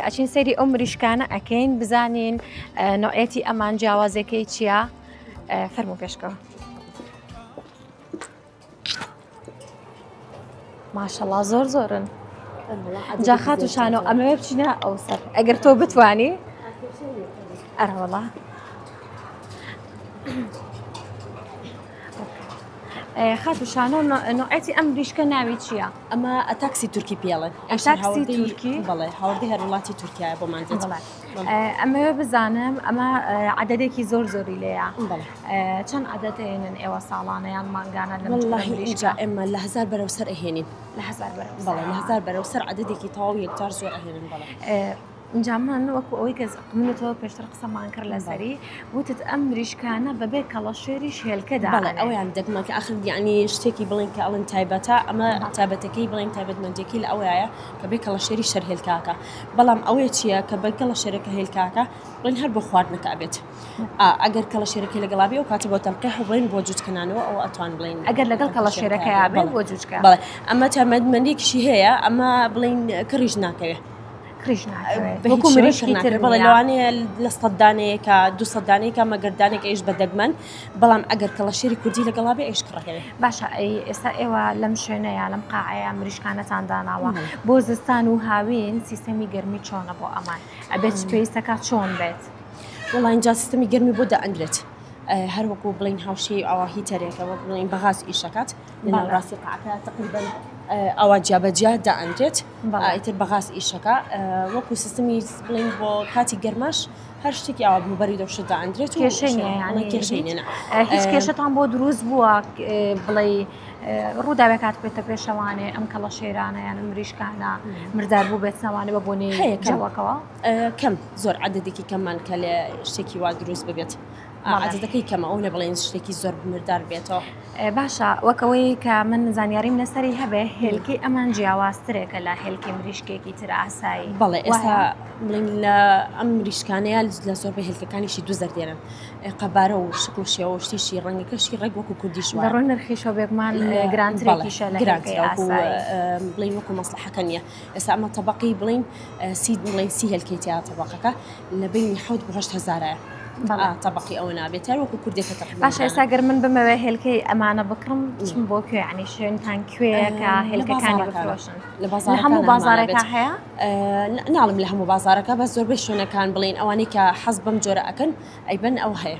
ئەچین سەیری ئەو مریشکانە ئەکەین بزانین نوعێتی ئەمان جیاوازەکەی چییە فەرموو پێشکەوە. ماشەڵا زۆر زۆرن جا خات و شانۆ ئەمەوێ بچینە ئەو سەر ئەگەر تۆ بتانی ئەرەوەڵا خات و شانۆ نوعێتی ئەم مریشکە ناوی چییە؟ ئەمە ئەتاکسی تورکی پێڵن ئەتاکسی تورکی بەڵێ هاوردەی هەر وڵاتی تورکیایە بۆمان دێت بەڵێ ئەمەوێ بزانم ئەمە عەدەدێکی زۆر زۆری لێیە چەند عەدەد ئەهێنن ئێوە ساڵانە یان مانگانە لەم جۆرە وەڵڵاهی مریشکە؟ ئینجا ئێمە لە هەزار بەرەو سەر ئەهێنین لە هەزار بەرەو بەڵێ سەر لە هەزار بەرەو سەر عەدەدێکی تەواو یەکجار زۆر ئەهێنن بەڵێ ئینجا من وەکو ئەوەی کە من و تۆ پێشتر قسەمان کرد لەسەری وتت ئەم مریشکانە بەبێ کەڵەشێریش هێلکە بەڵێ دائەنێن. ئەویان دەگمە کە ئاخر یەعنی شتێکی بڵێن کە ئەڵێن تایبەتە ئەمە تایبەتەکەی بڵێن تایبەتمەندیەکەی لە ئەوەیە کە بێ کەڵەشێری شەر هێلکاکە بەڵام ئەوەیە چییە کە بە کەڵەشێرەکە هێلکاکە بڵێن هەر بۆ خواردنەکە ئەبێت ئەگەر کەڵەشێرەکەی لەگەڵا بێ ئەو کاتە بۆ تەلقیح و بڵێن بۆ جووتکەنانەوە ئەوە ئەتوان بڵێن ئەگەر لەگەڵ کەڵەشێرەکەیا بێت بۆ جووتکە بەڵێ ئەمە تایبەتمەندیەکیشی هەیە ئەمە بڵێن کڕیش ناکەوێ کڕیش ناکەوێت بە هیچ وەکو شێوەیەک مریشکی کڕ تر ناکەوێت. بەڵێ نییە. لەوانەیە لە سەد دانەیەکە 200 دانەیەکە مەگەر دانێک ئەیش بە دەگمەن بەڵام ئەگەر کەڵەشێری کوردی لەگەڵا بێ ئەیش کڕەکەوێ. باشە ئەی ئێستا ئێوە لەم شوێنەیە لەم قاعەیە مریشکانەتان داناوە بۆ زستان و هاوین سیستەمی گەرمی چۆنە بۆ ئەمان ئەبێت پێویستەکە چۆن بێت؟ وەڵا ئینجا سیستەمی گەرمی بۆ دائەندرێت هەر وەکو بڵین هاوشێی ئاوا heater ێکە وەک بڵین بە غاز ئیشەکات لە ناوەڕاستی قاعەکە تقریبا ئاوا جیابەجیا دائەندرێت ئیتر بە غاز ئیشەکە وەکو سیستمی بڵین بۆ کاتی گەرماش هەر شتێکی ئاوا بووبەری دەوشت دائەندرێت و کێشەی نییە یانی کێشەی نییە هیچ کێشەتان بۆ دروست بووە بڵێ ڕووداوێک هاتبێتە پێشەوانێ ئەم کەڵە شێرانە یان مریشکانە مردار بوو بێتنەوانێ بە بۆنەی هەیە کەم. جەوەکەوە کەم زۆر عەدەدێکی کەممان کە لە شتێکی وا دروست ببێت عەدەدەکەی کەمە ئەو نەبڵێن شتێکی زۆر مردار بێتەوە. باشە وەک ئەوەی کە من زانیاریم لەسەری هەبێ هێلکەی ئەمان جیاوازترێکە لە هێلکەی مریشکێکی تر ئاسایی بەڵێ ئێستا بڵێن لە ئەم مریشکانەیە لە زۆربەی هێلکەکانیشی دوو زەردێنن قەبارە و شکڵ و شێوە و شتیشی ڕەنگەکەشی ڕێک وەکو کوردیش وایە. لە ڕووی نرخیشەوە بێگومان گرانترێکیشە لە هێلکەی ئاسایی. بڵێن وەکو مەسڵەحەکە نییە ئێستا ئەمە تەبەقی بڵێن سی بڵێن سی هێلکەی تیا تەبەقەکە لە بەینی حەوت بۆ هەشت هەزارایە تەبەقی ئەوە نابێت هەر وەکو کوردێکە تەقریبا باشە ئێستا گەر من بمەوێ هێلکەی ئەمانە بکڕم چم بۆ کوێ یعنی شوێنتان کوێیە کە هێلکەکانی بفرۆشن لە لە هەموو بازارێکا هەیە؟ ناڵم لە هەموو بازارەکە بەس زۆربەی شوێنەکان بڵێن ئەوانەی کە حەز بەم جۆرە ئەکەن ئەیبەن ئەو هەیە.